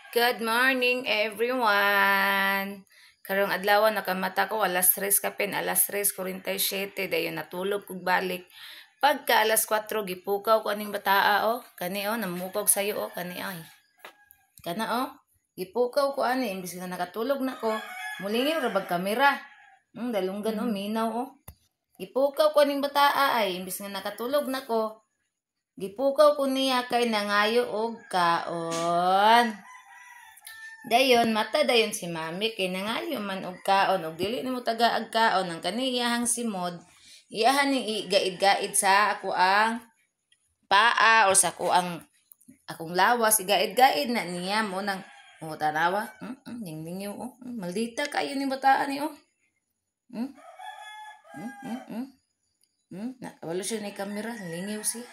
Good morning, everyone! Karong adlaw nakamata ko alas 3 kapin, alas 3:47, dayon natulog kog balik. Pagka alas 4 gipukaw ko aning bataa oh, kani oh namukaw sayo oh, kani ay. Kana oh, gipukaw ko ani imbis nga nakatulog na ko, mulingaw ra bag kamera. Dalunggan oh, minaw oh. Gipukaw ko aning bataa ay imbis nga nakatulog na ko, gipukaw ko niya kay nangayo og kaon. Dayon mata dayon si mami kay nangayo man og kaon og dili nimo tagaag kaon ang kani iyahang simod iyahan ning igaid-gaid sa ako ang paa o sa ako ang akong lawas, igaid-gaid na niya mo nang oh, tanawa, ningningiw oh, maldita kayo ni bataan ni oh. Na walo siya ni kamera, lingiw siya.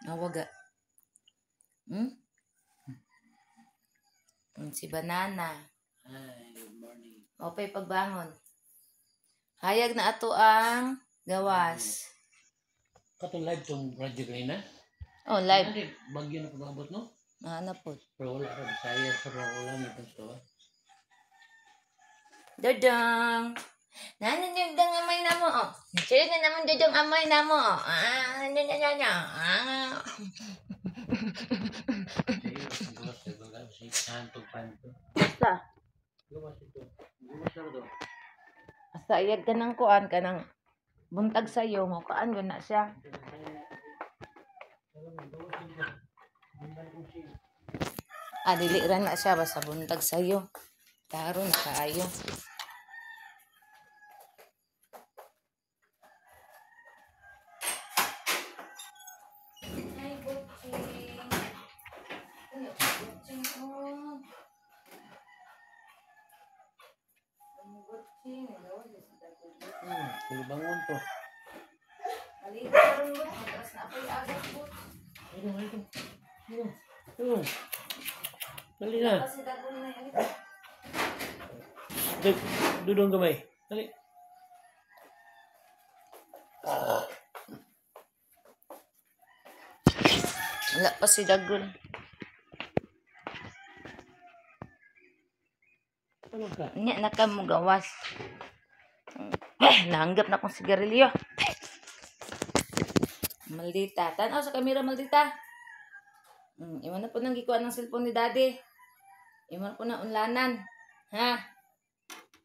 Nawaga. Si Banana. Hi, good morning. Okay, pagbangon. Hayag na ato ang gawas. Katong live tong radyo kanina? Oh, live. Ano, bagyo na pag-abot, no? Mahanap po. Pero wala ka, Bisaya, pero wala na itong store. Dodong! Nananagdang amay na mo, oh. Sino na naman dodong amay na mo, oh. Ah, nananana, ah. Basta. Basta iyag ka ng kuan, ka ng buntag sa'yo, mukaan yun na siya. Ah, dili ra na siya, basta buntag sa'yo. Taro na kaayo. Ay, butching. Ay, butching, oh. Ang butching. Bangon to. Maligo ka rin, but. Matras na ako'y agas, but. Ayun, ayun. Ayun. Ayun. Dali na. Kasi dagol na yun. Dudong gamay. Dali. Wala pa si Dagol. Ano ka? Nya na ka mo gawas. Nahanggap na akong sigarilyo. Maldita. Tanaw sa kamera, maldita. Iwan na po nang gikuha ng cellphone ni Daddy. Iwan na po na unlanan. Ha?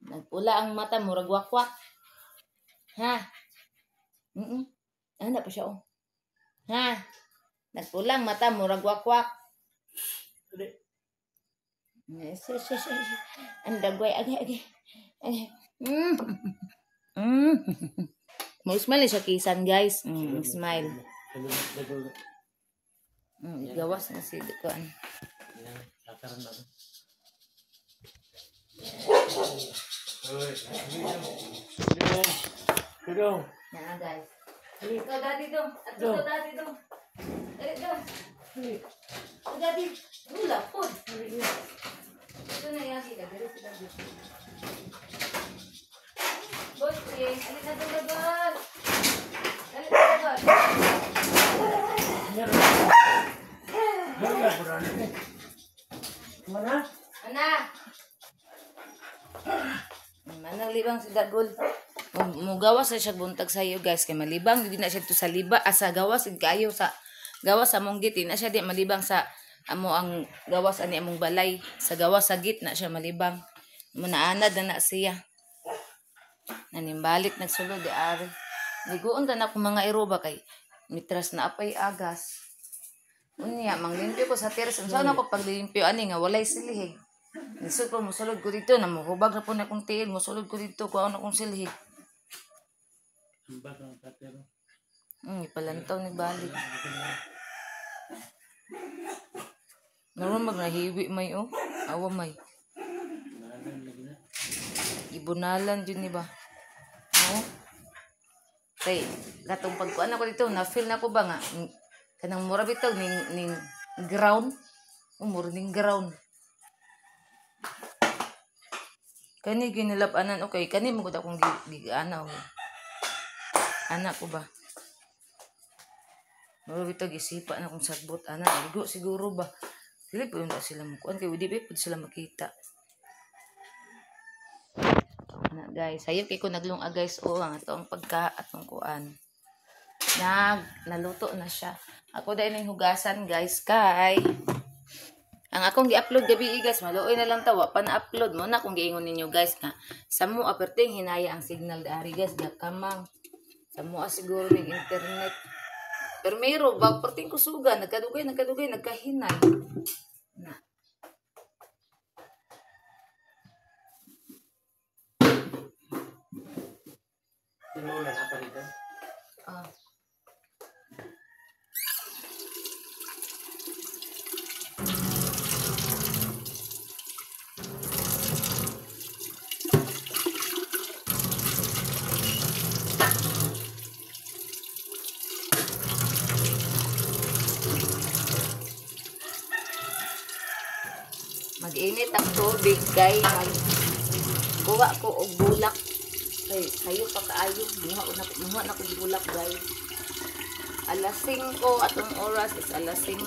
Nagpula ang mata, murag wakwak. Ha? Ano pa siya, oh. Ha? Nagpula ang mata, murag wakwak. Yes, yes, yes, yes. Ang dagway, agay, agay. Agay. Mo smile siya kisan, guys. Smile. Gawas na si kuan. Na, guys. Ikaw, Daddy, dong. At ikaw, Daddy, dong. Dali, dong. Oh, Daddy. Wala po. Ito na yagi ka. Dali si Daddy. Butching. Alin na dong, Dagol. Dali na, Dagol. Mana? Ana! Manang libang si Dagol. Mugawas na siya buntag sa iyo, guys. Kay malibang, hindi na siya dito sa liba. Asa gawas, kayo sa gawas sa mong git. Di na siya di malibang sa amo ang gawas ani among balay. Sa gawas sa git na siya malibang. Munaanad na na siya. Nanimbalik nagsulod di ari. Liguon ta na akong mga iroba kay mitras na apay agas. Unya, manglimpyo ko sa teres. Unsa na ko paglimpyo ani nga walay silhig. Lisod pa mosulod ko dito, namuhubag na po na akong tiil, mosulod ko dito, kuha na akong silhig. Ipalantaw ni balik. Naroon mag nahiwi may oh. Awa may. Ibunalan dyan ni ba? Oo. Kay, katong pagkuan ako dito, na-feel na ko ba nga, kanang mura bitaw ning ground. Oh, mura ning ground. Kani ginilapanan, okay. Kani mo gud akong giana, okay. Anak ko ba? Mura bitaw gisipa na akong sagbot, ana. Ligo siguro ba? Dili po yun na sila mukuan kay di ba po sila makita. Na guys, sayop kay ko naglunga guys o ang atong pagka atong kuan. Naluto na siya. Ako dahil ning hugasan guys kay ang akong gi-upload gabi guys, maluoy na lang tawa pa na-upload mo na kung giingon ninyo guys nga sa mo aperting hinaya ang signal dari guys, gakamang. Sa mo siguro ning internet. Pero mero ba perting kusuga, nagkadugay, nagkahinay. Na. Tinulan ka dito? Ah. Mag-init ang tubig kay magkuha ko og bulak. Kay sayo pa kaayo, muha na kog bulak guys. Alas 5 atong oras is alas 5.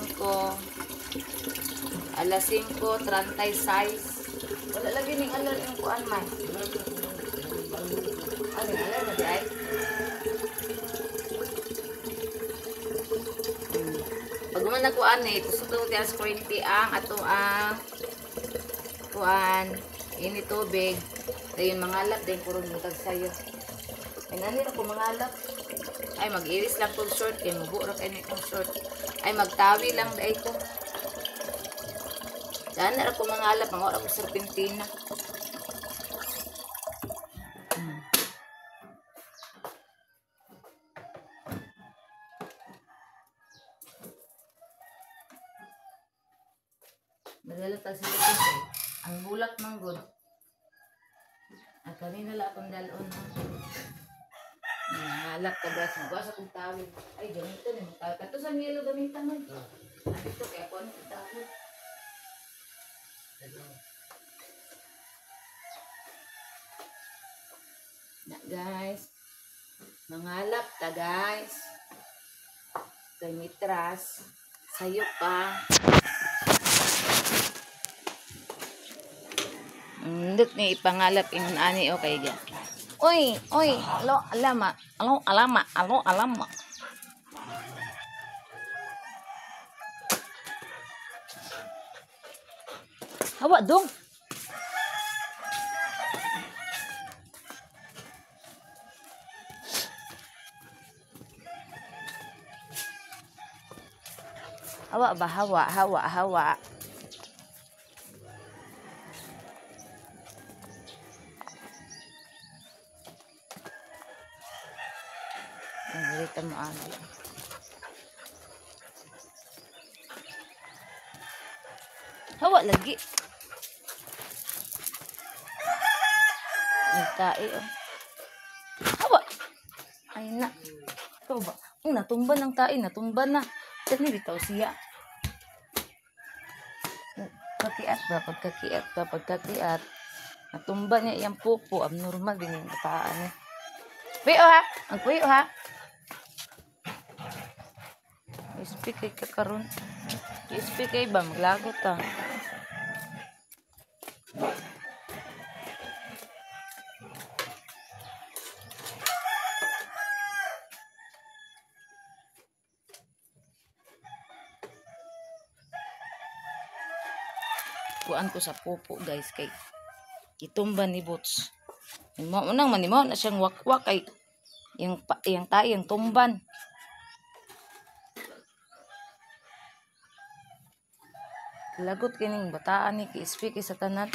Alas 5:36. Wala lagi ning alarm yung kuan man. Ano alarm na di ay? Pag man na kuan eh, tusok ko alas 20 ang ato ang kuan ini tubig. Dayon mangalap dayon puro mutag sayo. Ay nani ra ko mangalap. Ay mag-iris lang kog short kay mubo ra kay ni kong short. Ay magtawi lang day ko. Daan ra ko mangalap, manguha ra ko serpentina. Madala ta sila kay ang bulak man gud. Ang kanina la akong dalon. Nangalap ka guys, magwa sa kong tawid. Ay, gamitan eh. Kato sa yelo gamitan man. Dito kaya ako ano tawid. Na guys, mangalap ta guys. Kay mitras, sayo pa. Ndot ni ipangalap ingon ani okay ga. Oy, oy, alo alama, alo alama, alo alama. Hawa dong. Hawa ba hawa, hawa, hawa. Dito mo abi. Hawa lagi. Ay tae oh. Hawa. Ay na. Ito ba? Ay, natumba ng tae, natumba na. Dali bitaw siya. Pagkakiat ba? Pagkakiat ba? Pagkakiat. Natumba niya iyang pupo. Abnormal din yung bataan niya. Puyo ha! Ang puyo ha! Speak kay kakaroon. Speak kay ba? Maglagot ha. Kuan ko sa pupo guys kay itumba ni Boots. Unang manimaw na siyang wakwak kay yung tayo yung tumban. Lagot kining bataan ni ki-speak sa tanan.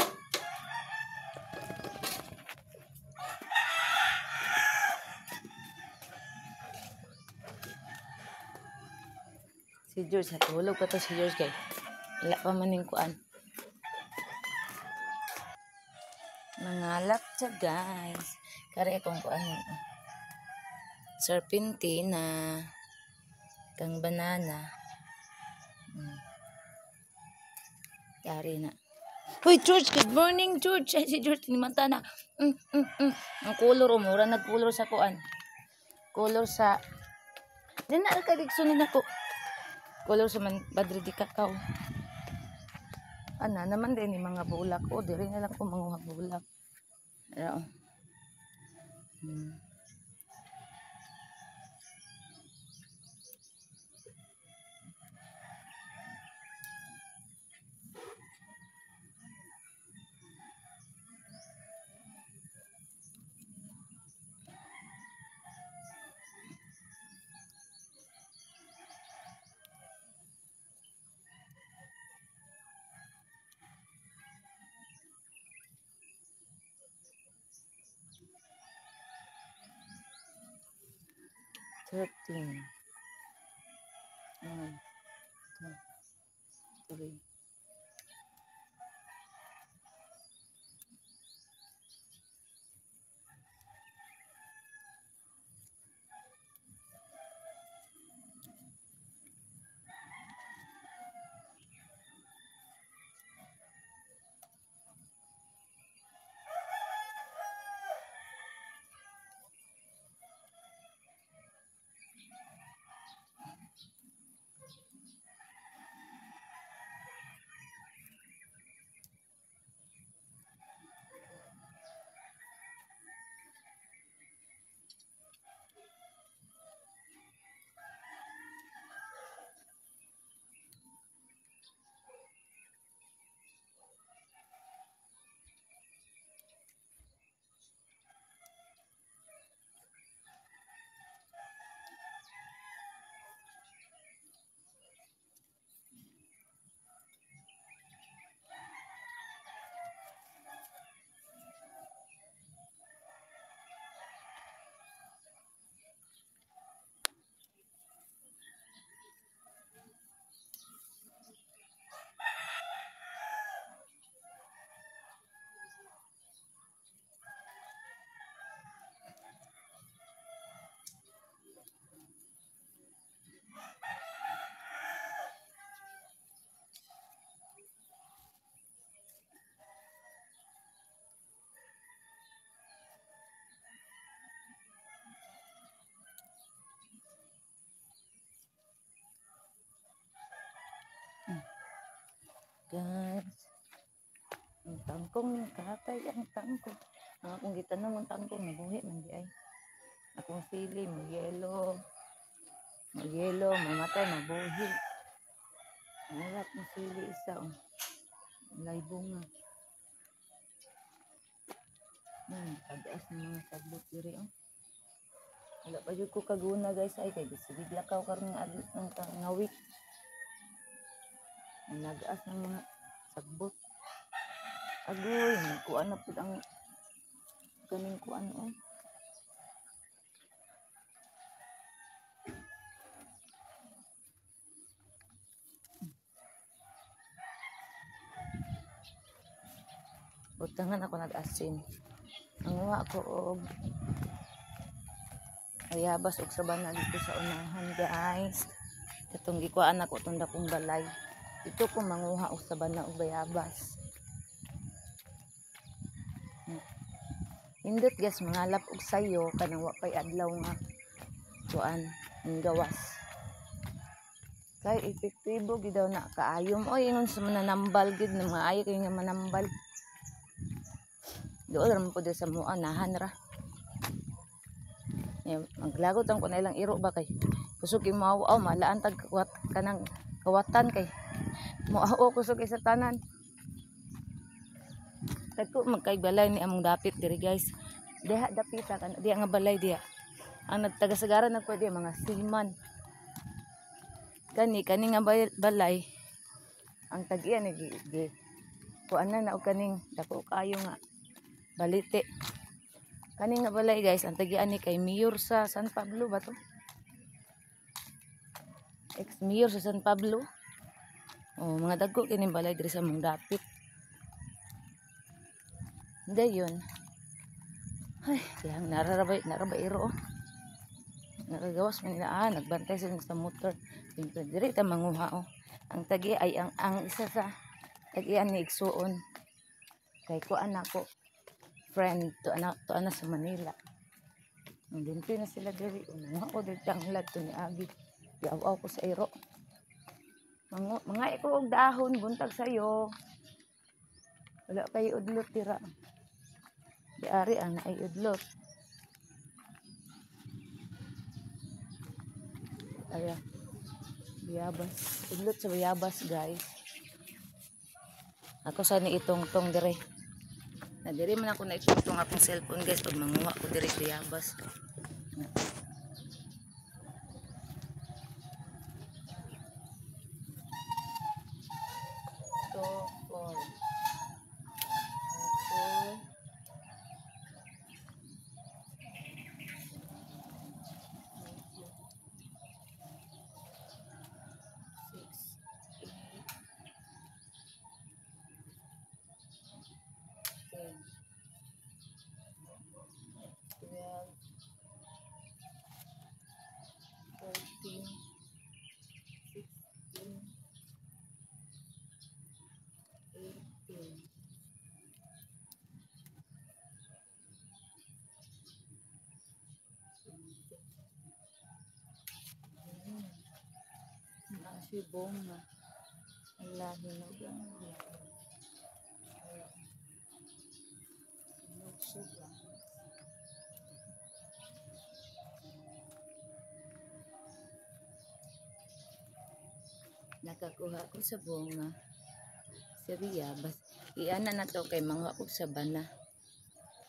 Si George natulog pa to si George kay wala pa man ning kuan. Mangalap siya guys. Kare akong kuan serpentina kang banana. Yari na. Hoy George, good morning George. Ay, si George tinimanta na. Ang color mura nagcolor sa kuan. Color sa Di na kadigsunin ako. Color sa man badre di kakao. Ana naman din ni mga bulak. O, diri na lang ko manguha bulak. Ano? 13. 1, 2, 3. Guys, ang tangkong ng katay, ang tangkong. Ang akong gitanom ang tangkong, nabuhi man di ay. Akong sili, magyelo, magyelo, mamatay, mabuhi. Wala akong sili isa, oh. Walay bunga. Tagas ng mga sagbot diri, oh. Wala pa jud ko kaguna, guys, ay kay sige lakaw karon nga nga week. Nagaas ng mga sagbot. Agoy, nagkuan na pud ang kaning kuan, oh. Butangan ako nag-asin. Nanguha ko og ayabas og sabana dito sa unahan, guys. Katong gikuan ako tong dakong balay. Dito ko manguha og sabana og bayabas. Indot guys, mangalap og sayo kanang wa pay adlaw nga kuan ang gawas. Kay epektibo gid daw na kaayom. Oy, ingon sa mananambal gid na maayo kay nga manambal. Dool ra man pud sa mua nahan ra. Maglagot ang kun ilang iro ba kay kusog kay mao malaan tag kanang kawatan kay moao kusog kay sa tanan. Dagko magkay balay ni among dapit diri guys. Diha dapita kan diha nga balay diha. Ang nagtagasagaran nagpwede mga seaman. Kani kani nga balay ang tag-iya ni gi kuan na og kaning dako kaayo nga balite. Kani nga balay guys, ang tag-iya ni kay mayor sa San Pablo ba to? Ex-mayor sa San Pablo. Oh, mga dagko kining balay diri sa among dapit. Dayon. Ay, kaya nararabay, narabay iro. Nakagawas man nila, nagbantay sila sa motor. Diri ta manguha, oh. Ang tagi ay ang isa sa tagian ni igsuon. Kay kuan nako friend to ana sa Manila. Nandito na sila diri. Manguha ko diri ang lag to ni Abi. Giaw-aw ko sa iro. Mga ko og dahon buntag sayo. Wala kay udlot tira. Di ari ang naay udlot. Aya. Bayabas. Udlot sa bayabas, guys. Ako sa ni itong-tong dire. Na dire man ako na itong akong cellphone, guys, pag manguha ko dire bayabas. Two, four. Four. 6, 8, 10, 12, 14, 16, 18. Nasi bunga. Ang hinog ang hinog siya. Nakakuha ko sa bunga. Sa bayabas. Iana na to kay mga ko sa bana.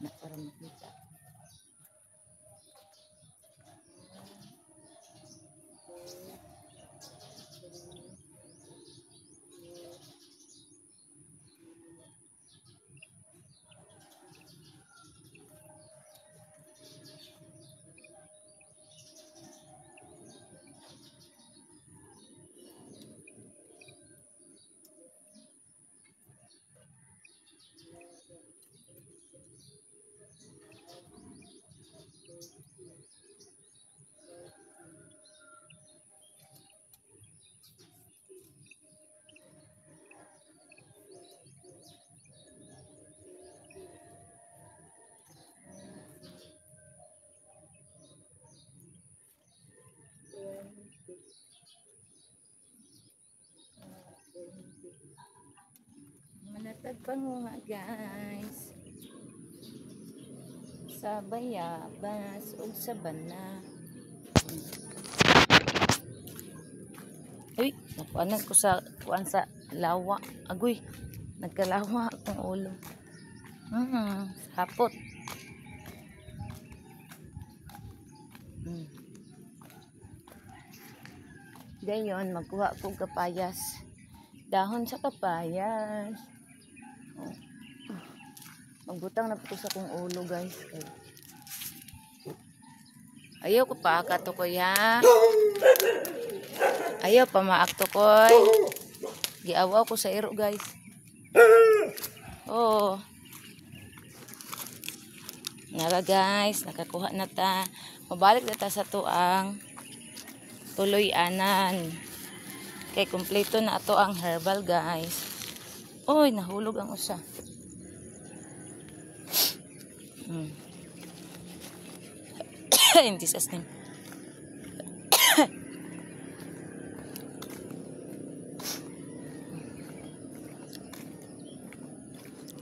Na para makita. Manatag panguha, guys. Sa bayabas ug sa bana. Uy, nakuanan ko sa kuan sa lawa. Agoy, nagkalawa akong ulo. Sapot. Dayon, magkuha ko kapayas. Dahon sa kapayas. Oh. Magbutang na po ko sa akong ulo, guys. Kay ayaw ko pa katukoy, ha. Ayaw pa maaktukoy. Giawaw ko sa iro, guys. Oh. Nara, guys, nakakuha na ta. Mabalik na ta sa tuang tuloy-anan. Kay kumpleto na ato ang herbal, guys. Oy, nahulog ang usa. In Jesus' name.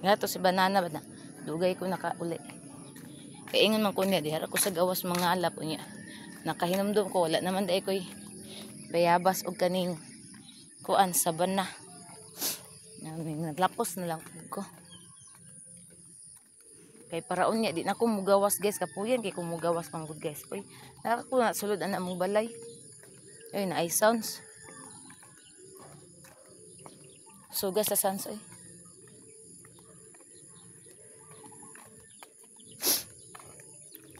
Nga to si banana ba na? Dugay ko nakauli. Kay ingon man ko niya, dihara ko sa gawas mangalap unya. Nakahinumdum ko wala naman dai koy bayabas og kaning kuan sa bana. Naglapos na lang ko. Kay paraon niya di na ko mugawas, guys, kapuyan kay ko mugawas man gud, guys. Oy, naka ko na sulod ana mong balay. Oy, naay sounds. Suga sa sounds oy.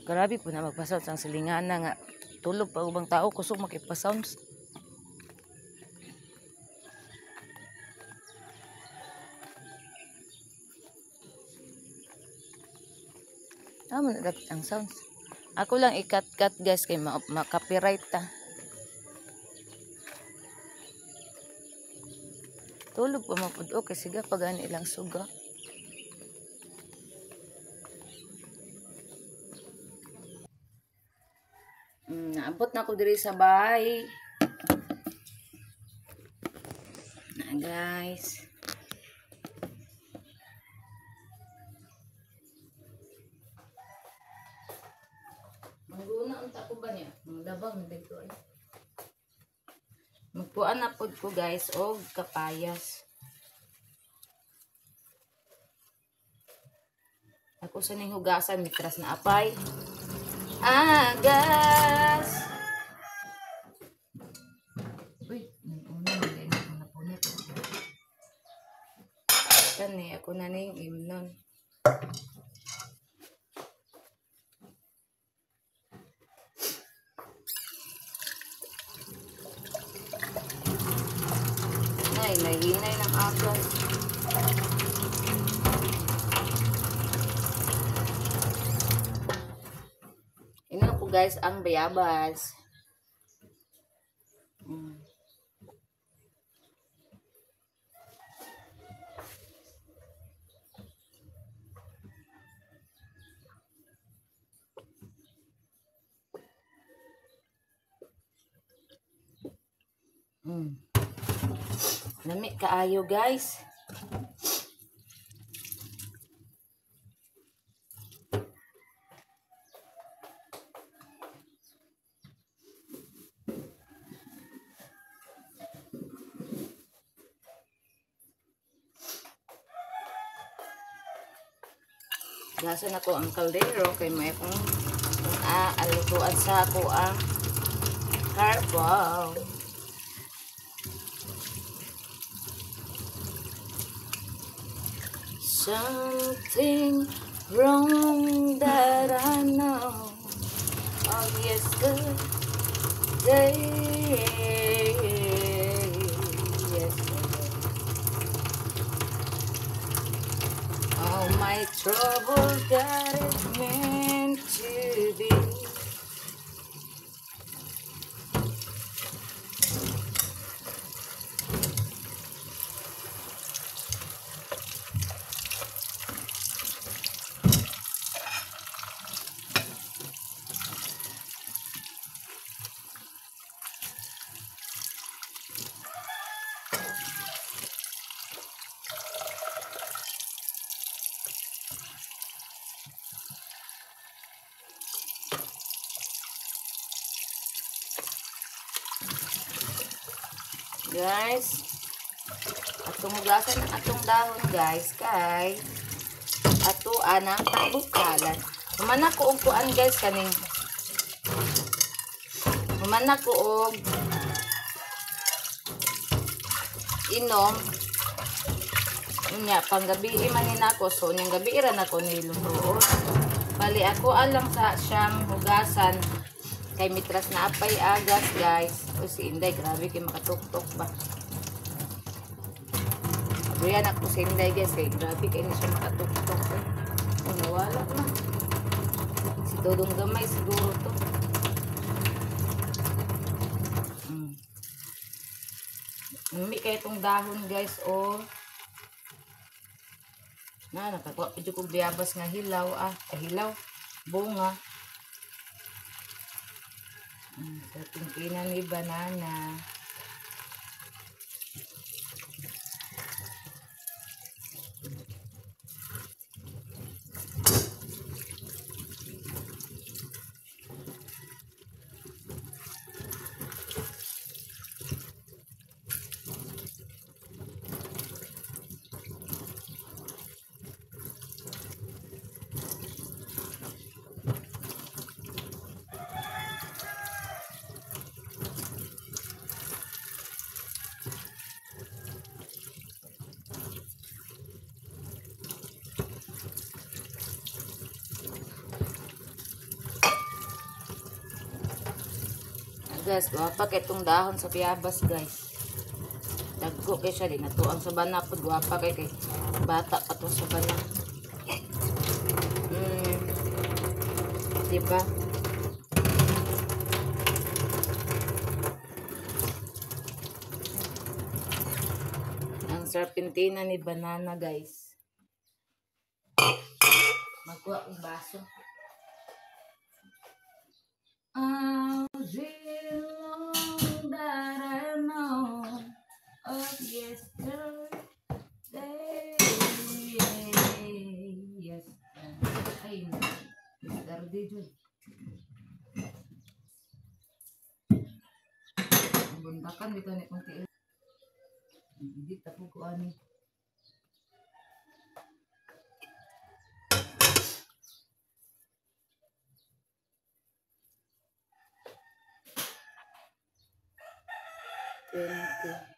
Grabe po na magpa-sounds ang silingana nga tulog pa ubang tao kusog makipa-sounds. Tama na dapat ang sounds. Ako lang i-cut-cut, guys, kay ma-copyright ta. Tulog pa mapud o kay siga pag ani ilang suga. Naabot na ako diri sa bahay. Na, guys. Kuan na pod ko guys og kapayas. Ako sa ning hugasan mitras na apay. Agas. Uy, una na napunit. Kani ako na ning imnon. Nay, nahinay ng agas. Ino ko guys ang bayabas. Lami kaayo guys. Gasan ako ang kaldero kay may akong alutuan sa ako ang carbo. Something wrong that I know of yesterday. Yesterday. All my trouble that is meant to be. Guys, atong hugasan ang atong dahon guys kay ato anang pagbukalan. Humana ko og kuan guys kaning humana ko og inom unya panggabi man ni nako, so unyang gabi ra nako nilutoon. Bali ako alang sa siyang hugasan kay mitras na apay agas guys. O si Inday, grabe kay makatuktok ba. Abriyan ako si Inday guys kay grabe kay ni siya makatuktok. O nawala na. Si Dodong gamay siguro to. Umi kay itong dahon guys o. Na nakakuha pa jud kog biyabas nga hilaw hilaw bunga. Sa tingkinan ni banana. Guys, guwapa kay itong dahon sa biyabas guys. Dagko kay siya din natuang sa bana pud guwapa kay kay bata pa tong sa bana. Diba? Ang serpentina ni banana guys. Magkuha og baso. That I know of yesterday. Yes. Ay, yesterday jud. Bundakan Bitaw ni kong tiil. Hindi tapo ko ani. 20.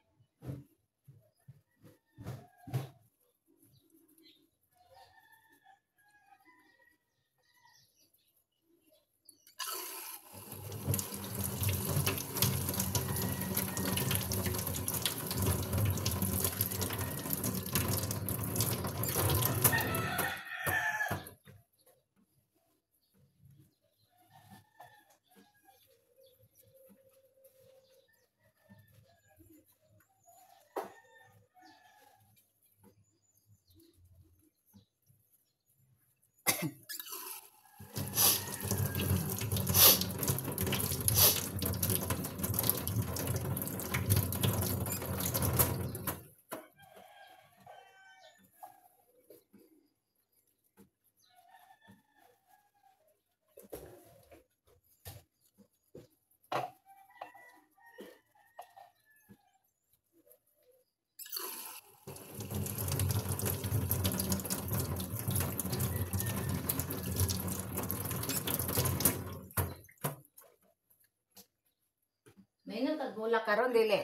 May nang tagula karon dili.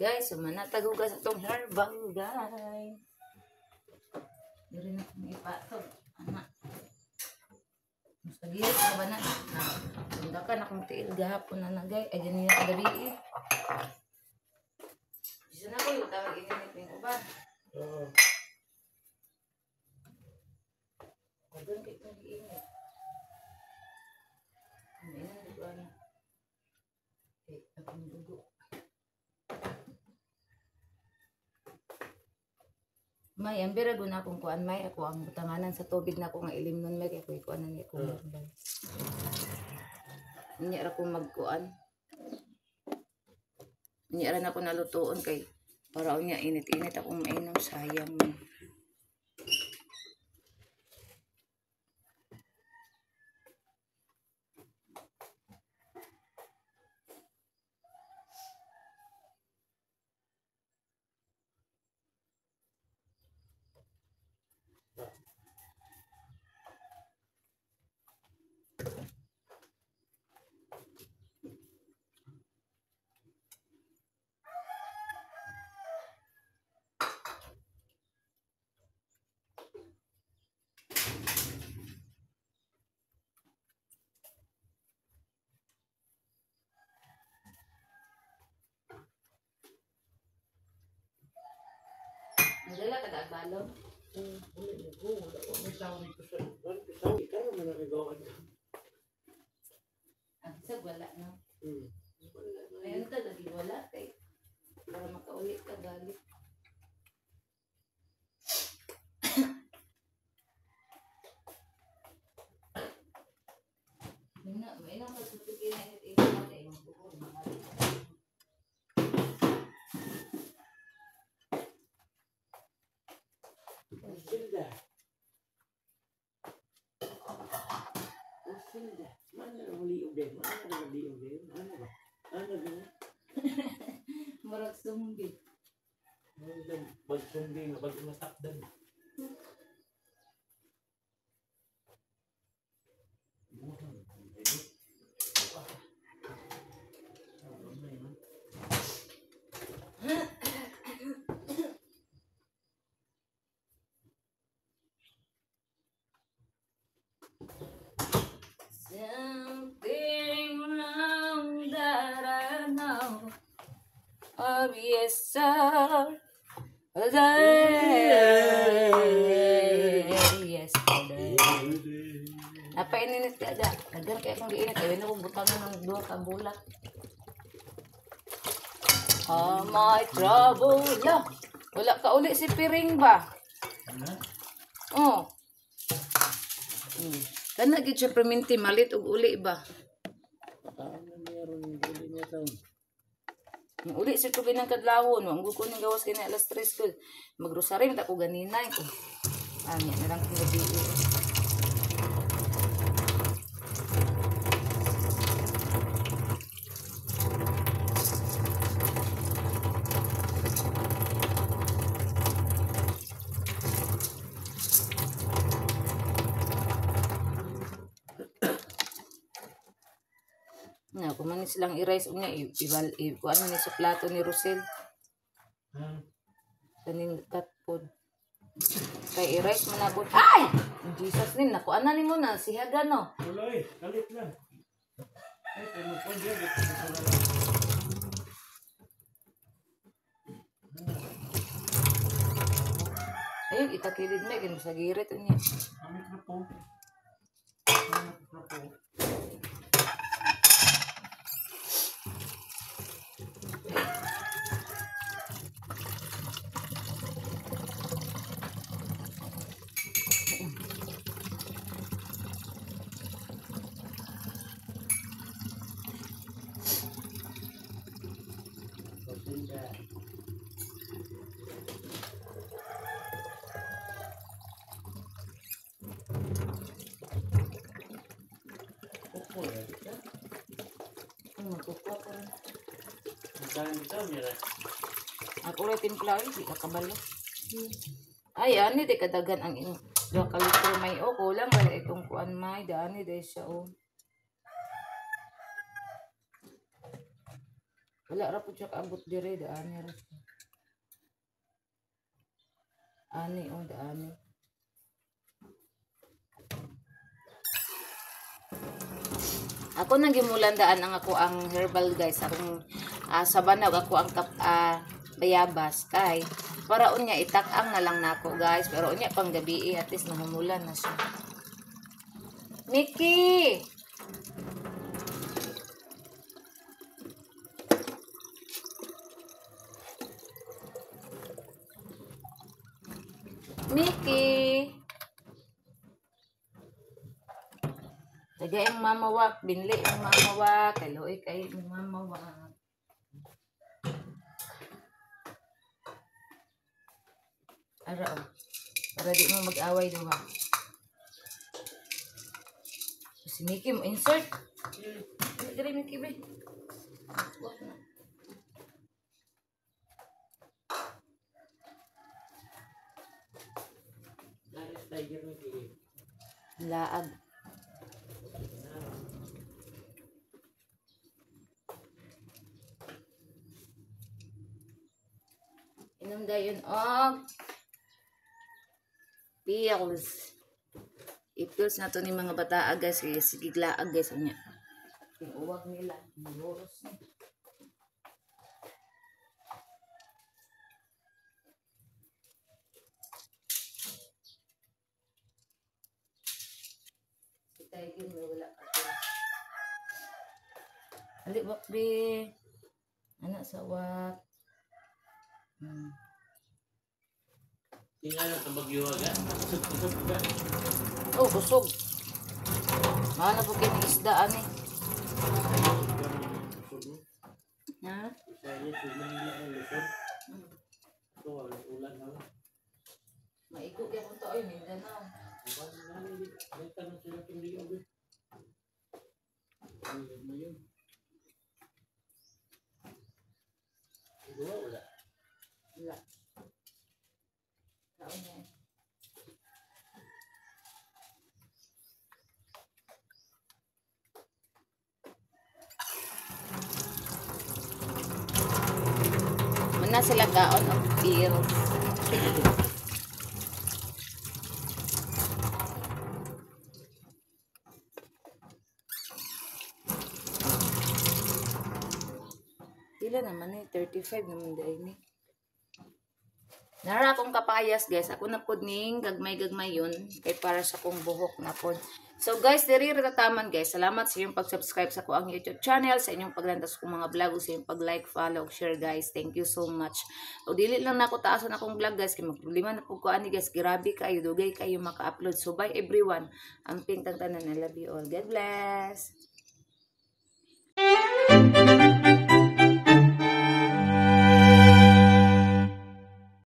Guys, sumanatagugas itong herbal, guys. Diri na kong ipatog. Anak. Musta gihit ka ba na? Tunda ka na kong tiil gahapon na na, guys. Ay, ganyan na kagabi eh. Bisa na ko yung tawag ininit ng uban. Oo. Doon kayo itong giinit. Ano yun? Hindi ko ano. Eh, akong dugo. May, ang bira guna akong kuan, may ako ang butanganan sa tubig na ako nga ilim nun, may kaya ko ikuan na niya akong herbal. Unya ra ko magkuan. Unya ra na ako nalutoon kay para unya init-init akong mainom, sayang man. Nadala ka na balon? Wala na ko. Wala ko. May saway ko sa... Wala ko saway. Kaya mo nakagawan ka. Ang isag wala na. Wala na. Ayun ka, lagi wala kay. Para makauli ka, balik. May na pagsusukin na init-init natin. Yung buko, Silda. Silda. Mana na muli og day? Mana na muli og day? Ano ba? Ano ba? Murag sumbi. Bag sumbi nga bag matakdan. Something wrong that I know. Oh, yes, sir. Yesterday. Napaininit ka da. Naggan kaya akong giinit. Ewan ako butangan ng duha ka bulak. Oh, my trouble. La, wala ka uli si Piring ba? Oh. Kana gid siya perminti malit og uli ba? Uli si tubig ng kadlawon, wa ko ning gawas kini alas 3 ko. Magrosary ta ko ganina ko. Anya na lang kung gabi. Na, kung man silang i-rice unya, kuan man ni sa plato ni Rosel. Kaning cat food. Kay i-rice man ako. Ay! In Jesus name, nakuan na nimo na si Hagan no. Wala eh, kalit lang. Ay, kay mo pon diya. Ayun, itakilid me kay sa girit unya. Ang mikropo. Ang mikropo. Ako rin timpla, di ka kabalo. Ay, ani, di kadagan ang ino. Dua ka litro may o, kulang wala itong kuan may, daani, di siya o. Wala ra po siya kaabot dire, daani ra siya. Ani o, daani. Ako nang gimulan daan ang ako ang herbal guys, akong sa banag ako ang bayabas kay para unya itak-ang na lang nako guys, pero unya pang gabi at least nahumulan na siya. Mickey! Mickey! Tagay ang mamawak, binli ang mamawak, kaluoy kay ang mamawak. Ara oh. Para di mo mag-away duha. Si Mickey mo insert. Diri Mickey be. Wak na. Laag. Inom dayon og pills. I-pills na to ni mga bataa guys, kaya sige glaag guys unya. Uwag nila, maluros na. Si Tiger may wala ka to. Ali wak be. Anak sa wak. Tingnan sa bagyo aga. Kusog ka. Oh, kusog. Mahal na po kayo ng isda, ani. Ha? Maigo kaya kung tao, Mindanao. Wala. Tao niya. Muna sila kaon og pills. Pila naman eh, 35 naman dahil ni. Nara akong kapayas guys, ako na pod ning gagmay-gagmay yun kay para sa akong buhok na pod. So guys, diri ra taman, guys. Salamat sa inyong pag-subscribe sa akoang YouTube channel, sa inyong paglantaw sa akong mga vlog, sa inyong pag-like, follow, share, guys. Thank you so much. O dili lang nako taason akong vlog, guys, kay magproblema na pud ko ani, guys. Grabe kayo, dugay kayo maka-upload. So bye, everyone. Amping tang tanan. I love you all. God bless.